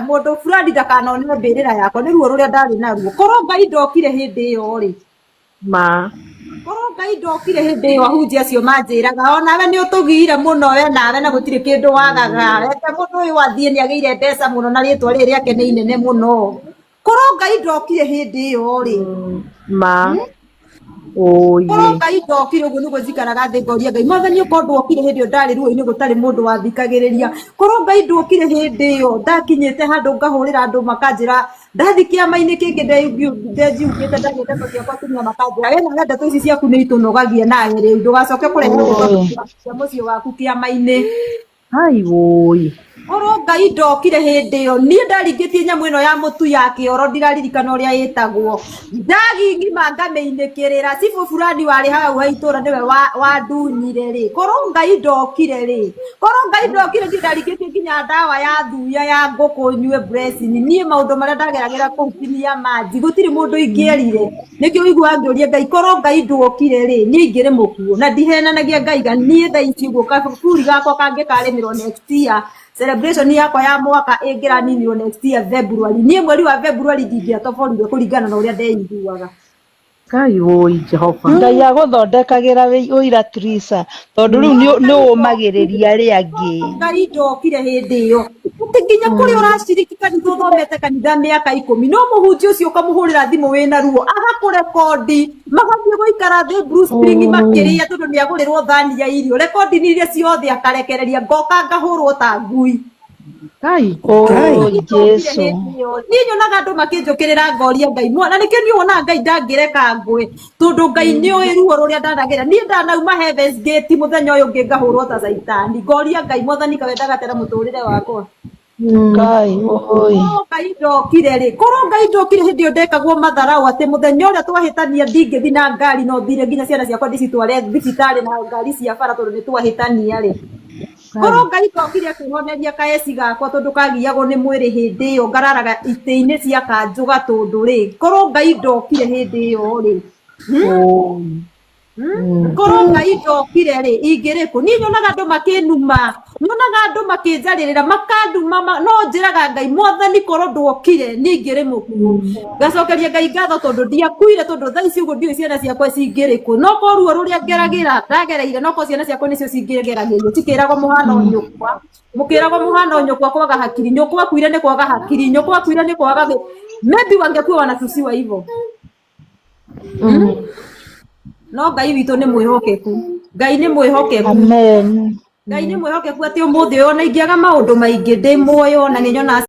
Mũndũ fulani ndakanone mbĩrĩra yakwa nĩ ruo rũrĩa ndarĩ naruo. Korwo Ngai ndokire hĩndĩ ĩyo rĩ, Ma. Korwo Ngai ndokire hĩndĩ ĩyo, ahunjia acio manjĩraga, "Onawe nĩ ũtũgiire mũno we nawe, na gũtirĩ kĩndũ wagaga. Reke mũndũ ũyũ athiĩ, nĩ agĩire mbeca mũno na rĩtwa rĩrĩ rĩake nĩ inene mũno." Korwo Ngai ndokire hĩndĩ ĩyo rĩ, Ma. korwo Oye. Ngai ndokire. Ũguo nĩguo njikaraga thĩ ngoria Ngai, "Mwathani, okorwo ndwokire hĩndĩ ĩyo ndarĩ ruo-inĩ, gũtarĩ mũndũ wathikagĩrĩria, korwo Ngai ndwokire hĩndĩ ĩyo ndakinyĩte handũ ngahũrĩra andũ makanjĩra ndathi kĩama-inĩ kĩngĩ ndenjiukĩte ndaria ndeto ciakwa, atumia makanjĩra, 'We nawe ndeto ici ciaku nĩ itũnogagia nawe, rĩu ndũgacoke kũrehe ndeto cia mũciĩ waku kĩama-inĩ.'" Hai woi. Korwo Ngai ndokire hĩndĩ ĩyo, niĩ ndaringĩtie nyamũ ĩno ya mũtu ya kĩoro, ndiraririkana ũrĩa ĩtagwo, ndagi ng'ima ngamĩinĩkĩrĩra. Cibũ fulani warĩ hau ha itũra nĩwe wandunyire rĩ. Korwo Ngai ndokire rĩ, korwo Ngai ndokire, niĩ ndaringĩtie nginya ndawa ya thuya ya ngũkũ nyue blessing. Niĩ maũndũ marĩa ndageragĩra kũu chini ya maji, gũtirĩ mũndũ ingĩerire. Nĩkĩo ũiguaga ngĩũria Ngai, korwo Ngai ndwokire rĩ, niĩ ingĩrĩ mũkuũ. Na ndihenanagia Ngai ga niĩ thaa ici ũguo kaburi gakwa kangĩkarĩmĩrwo next year, celebration yakwa ya mwaka ĩngĩraninirwo next year February, niĩ mweri wa February ndingĩatoborire kũringana na ũrĩa ndeiguaga. Ngai woi Jehova. Ngai agũthondekagĩra ũira, Trisa, tondũ rĩu nĩ ũmagĩrĩria arĩa angĩ. Ngai ndokire hĩndĩ ĩyo, atĩ nginya kũrĩa ũraciriki kanitha, ũthomete kanitha mĩaka 10, no mũhunjia ũcio ũkamũhũrĩra thimũ wĩna ruo agakũrekondi, magathiĩ gũikara thĩ Blue Spring makĩrĩa tondũ nĩ agũrĩrwo thani ya irio, rekondi iria ciothe akarekereria, ngoka ngahũrwo ta ngui. Ngai. Oi Jesu. Niĩ nyonaga andũ makĩnjũkĩrĩra, ngoria Ngai mwana, nĩkĩo niĩ wonaga Ngai ndangĩreka ngwe, tondũ Ngai nĩ ũĩ ruo rũrĩa ndanagera. Niĩ ndanauma Heavens Gate, mũthenya ũyũ ũngĩ ngahũrwo ta caitani, ngoria Ngai, "Mwathani, kawendaga tera mũtũrĩre wakwa?" Ngai oi. Korwo Ngai ndokire rĩ, korwo Ngai ndokire hĩndĩ ĩyo ndekagwo matharau, atĩ mũthenya ũrĩa twahĩtania ndingĩthi na ngari, no thire nginya ciana ciakwa ndicitware thibitarĩ na ngari cia bara tondũ nĩ twahĩtania rĩ. Korwo Ngai ndokire akĩhoneria kaeci gakwa tondũ kagiagwo nĩ mwĩrĩ hĩndĩ ĩyo, ngararaga itĩ-inĩ cia kanjũ gatũndũ rĩ. Korwo Ngai ndokire hĩndĩ ĩyo rĩ, korwo Ngai ndokire rĩ, ingĩrĩ kũ? Niĩ nyonaga andũ makĩnuma, nyonaga andũ makĩnjarĩrĩra, makanduma, no njĩraga Ngai, "Mwathani, korwo ndwokire niĩ ingĩrĩ mũkuũ." Ngacokeria Ngai ngatho tondũ ndiakuire, tondũ thaa ici ũguo ndiũĩ ciana ciakwa cingĩrĩ kũ. No korwo ruo rũrĩa ngeragĩra ndagereire, no korwo ciana ciakwa nĩcio cingĩgeragĩrio, cikĩragwo mũhano nyũkwa, mũkĩragwo mũhano nyũkwa kwaga hakiri, nyũkwa akuire nĩ kwaga hakiri, nyũkwa akuire nĩ kwaga maybe wangekuwa wanatusiwa hivyo. No Ngai witũ nĩ mwĩhokeku. Ngai nĩ mwĩhokeku. Amen. Ngai nĩ mwĩhokeku atĩ ũmũthĩ ũyũ ona ingĩaga maũndũ maingĩ, ndĩ muoyo na nĩ nyonaga.